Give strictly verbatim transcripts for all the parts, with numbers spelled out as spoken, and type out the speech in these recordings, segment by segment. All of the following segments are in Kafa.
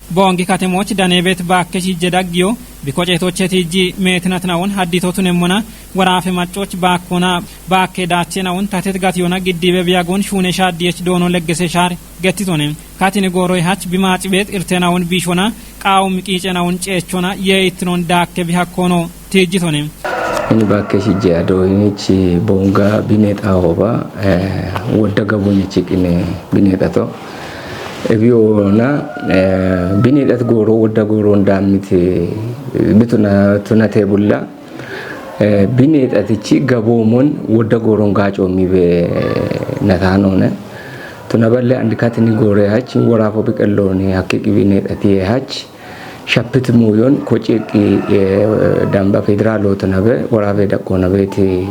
Boongi katemooch daneebeet baakke shijje daggiyo, bikoceetoche tiijji meetinatinaun haddito tunemmona, waraafe maccoch baakkona baakke daachenawun tatet gatiyona giddiibe biyagun shuune shaaddiyech doono leggese shaar gettitone. Katini gooroy hach bimaacibeet irtenawun biishona, qaawum qiicenawun ceechona, yee ittinon daakke bihakkono tiijjitone. Ini baakke shijje ado hinichi boonga bineexahoba, eh, wodda gabunye chiqine bineexato. Ebiyona, eh, bineexat gooro wodda gooron daammite bituna tunate bulla. Eh, bineexatichi gaboomon wodda gooron gaacoommibe nataanone. Tuna balle andi katini goore hach, woraafo biqellooni hakki qibi neexatiye hach. Shappit muuyon kociiqqi, eh, damba federaalooto nabe, woraafe daqqoo nabeeti,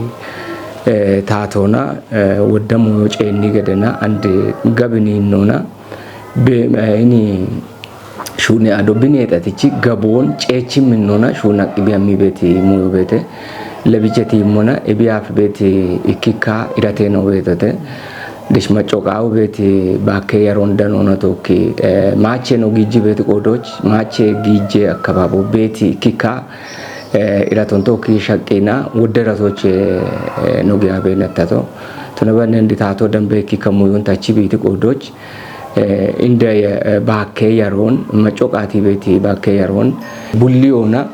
eh, taatoona, eh, wodda muuyo ceenni gedena, andi gabini innona, be-, eh, ini shuune ado bineexatichi gaboon ceechi minnona, shuuna qibi ammi beeti muuyo beete, lebiche tiimmona, ebi afi beeti ikkikka irate noo beetote. Deshmacco qaawu beeti baakke yaroon danoona tookki, eh, maache no giijji beeti qoodoch, maache giijje akkabaabo beeti ikkikka, eh, iraton tookki shaqqina wodde ratoche, eh, no giya beenattato. Tuna bannen di taato dambe ikkikka muyun tachi biiti qoodoch, eh, inde, eh, baakke yaroon, macco qaati beeti baakke yaroon, bulliyoona,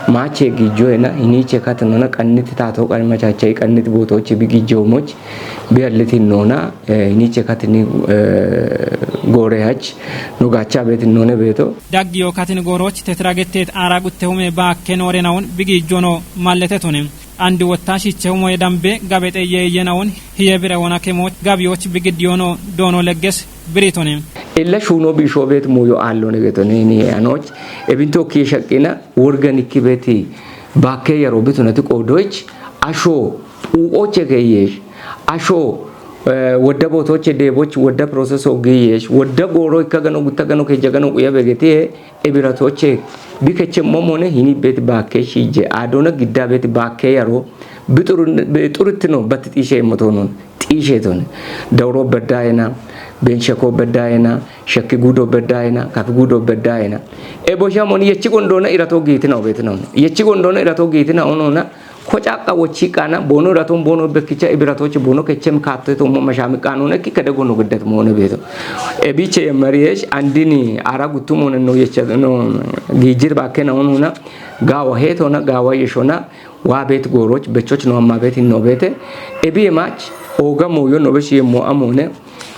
maache giijjoena, hiniche katinona, qanniti taato qan machacha, qanniti bootoche bi giijjoomoch, bi allitinona, eh, hiniche katini, eh, goore hach, no gaacha beeti none beeto. Daggiyo katini gooroch tetragetteet aara guttehume baakke noorenawun bi giijjono mallete tone. Andi wotta shichehumoye dambe gabexe yeeyenawun hiye bire wona kemoch gabiyoch bi giddiyono doono legges biritone. Illa shuuno biisho beet muuyo aallone getone ini anoch. Ebin tookki shaqqina worgan ikki beeti baakke yaro bitunati qoodoch asho uuqoche keeyesh, asho, eh, wodda bootoche deeboch, wodda proseso giiyesh, wodda gooro ikka gano gutta gano kejja gano quya begetiye, ebiratoche bikeche momone hini beeti baakke shijje, adona gidda beeti baakke yaro, biturun-, bituruttino batti xiishe motonon, xiishe tone. Dawro beddaena, bensheko beddaena, shekki gudo beddaena, kafi gudo beddaena. Ebosha moni yechi gondona irato giitina obetina. Yechi gondona irato giitina onona, ko caqqa wochi qana, bono iraton bono bekkicha ibiratoche bono kechem katte to mo mashami qanona ki kede gono giddet mone beeto. Ebiche yemmariyesh andini ara guttu mone no yecha no giijjir baakkena onona, gaawa heetona, gaawa yeshona, waa beet gooroch, bechoch no amma beet hinno beete. Ebi yemach, ooga mooyo no beshi yemmo amone,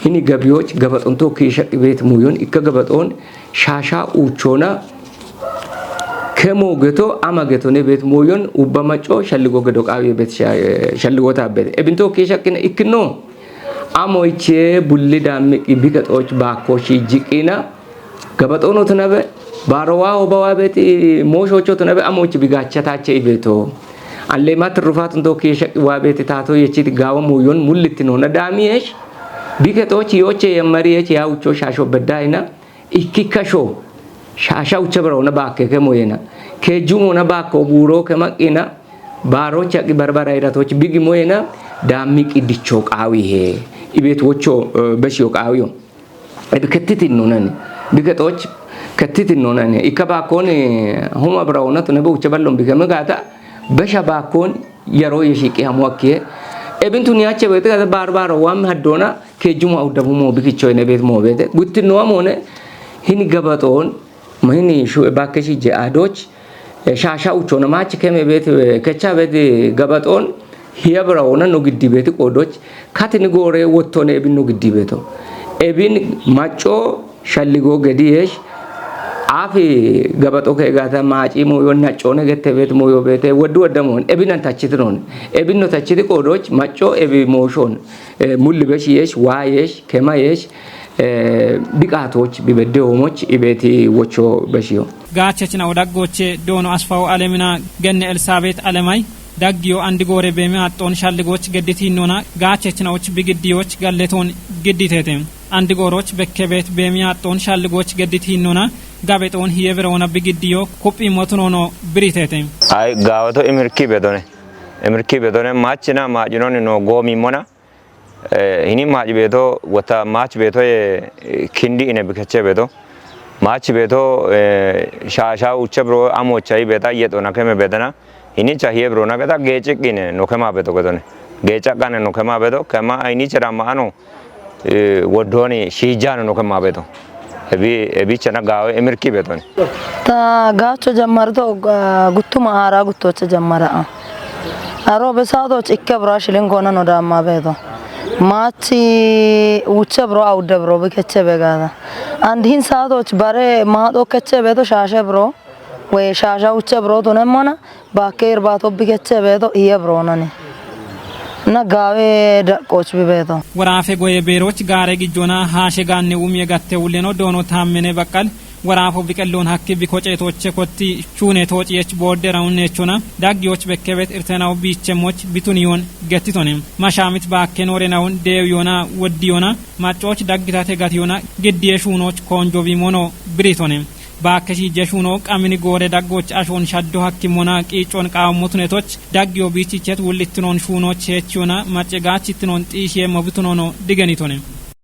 hini gabiyoch, gabaxon tookki shaqqi beet muuyon, ikka gabaxon, shaasha uuchona, kemo geto, ama geto ne beet mooyon, ubba macco, shalligo gedo qaawiye beet sha-, shalligo taabbeete. Ebin tookki shaqqina ikkino, amo iche bulli daammiqi bikexoch baakko shijjiqina, gabaxono tunabe, barowa obawa beeti mooshocho tunabe, amo iche bigaacha taache ibeeto. Allema tirrufaatun tookki shaqqi waa beeti taato yechiti gaawa muuyon mullitti nona daamiyesh, bikexoch yooche yemmariyesh yaa ucho shaasho beddaena, ikkikka sho, shaasha ucha bira ona baakke ke moyena, kejju mona baakko buuro ke maqina, baaro chaqi barbara iratoch bigi moyena, daammi qiddicho qaawihe, ibeet wocho, eh, beshiyo qaawiyo. Ebi kettitin nonani, bikexoch kettitin nonani, ikka baakkon, eh, homa bira ona tune be ucha ballon bikeme gaata, besha baakkon yaro ye shiiqi hamu akkiye. Ebin tun yaache beete gata baar baar wam haddona kejjuma uddabu mo bikicho ine beet mo beete. Guttinno amone hini gabaxon, ma hini shu-, baakke shijje adoch, eh, shaasha uchona maachi keme beet, eh, kecha beet gabaxon, hiya bira ona no giddi beet qoodoch, katini goore wottone ebin no giddi beeto. Ebin macco, shalligo gediyesh, afi gabaxo ke gaata maaci mooyo naccone gette beet mooyo beete, woddu wadda moon, ebinan tachiti noon, ebinno tachiti qoodoch, macco ebi mooshon, eh, mulli beshiyesh, waayesh, kemayesh, eh, biqaatoch, bibedde hoomoch, ibeeti wocho beshiyo. Gaachechna odaggoche doono Asfaw Alemina genne Elsaabeet Alemay, daggiyo andi goore beemi aaxxoon shalligoch gedditiinnona, gaachechnaoch bigiddiyoch galletoon gidditeete. Andi gooroch bekkebeet beemi aaxxoon shalligoch gedditiinnona, gabexoon hiye biroona bigiddiyo kuphiimmotunoono biriteete. Ay gaawato imirkii bedone. Imirkii bedone maachina maacinoni no goomiimmona. Eh, hini maaci beeto wota maach beeto ye, eh, kindi ine bikeche beeto. Maachi beeto shaasha uche buro amocha hi beeta yedo na keme beedana. Inicha hiye buro na geta geeciqqine no kema beeto gedone. Geecaqqane no kema beeto kema inichera ma'ano woddooni shiijjaano no kema beeto. Ebi ebicha na gaawe imirki beetone. Ta gaacho jammarto guttuma aara guttocha jammara. Aro be saatoch ikke bura shilin gona no damma beeto. Maachi uche buro awudde buro bikeche beegada. And hin saatoch bare maaxo keche beeto shaashe buro we shaasha uche buro tunemmona baakke irbaato bikeche beeto iye buro nani. Na gaawe daqqooch bi beeto. Waraafe goye beeroch gaare gijjona haashe gaanne umye gatte ulleno doono taammene baqqal waraafo biqelloon hakki biko ceetooche kotti shuune toociyech boodde raunneechona daggiyoch bekkebet irtenaw biichemmoch bituniyoon gettitone. Mashaamit baakke noorenawun deewiyona woddiyona maccooch daggitate gatiyona giddiye shuunooch koonjo biimono biritone. Baakke shiijje shuunoo qamini goore daggooch ashoon shaddo hakkimona qiiccoon qaawammotunetoch daggiyo biichichet wullittinoon shuunooch heechiyona macce gaachittinoon xiishiye mobitunono digenitone.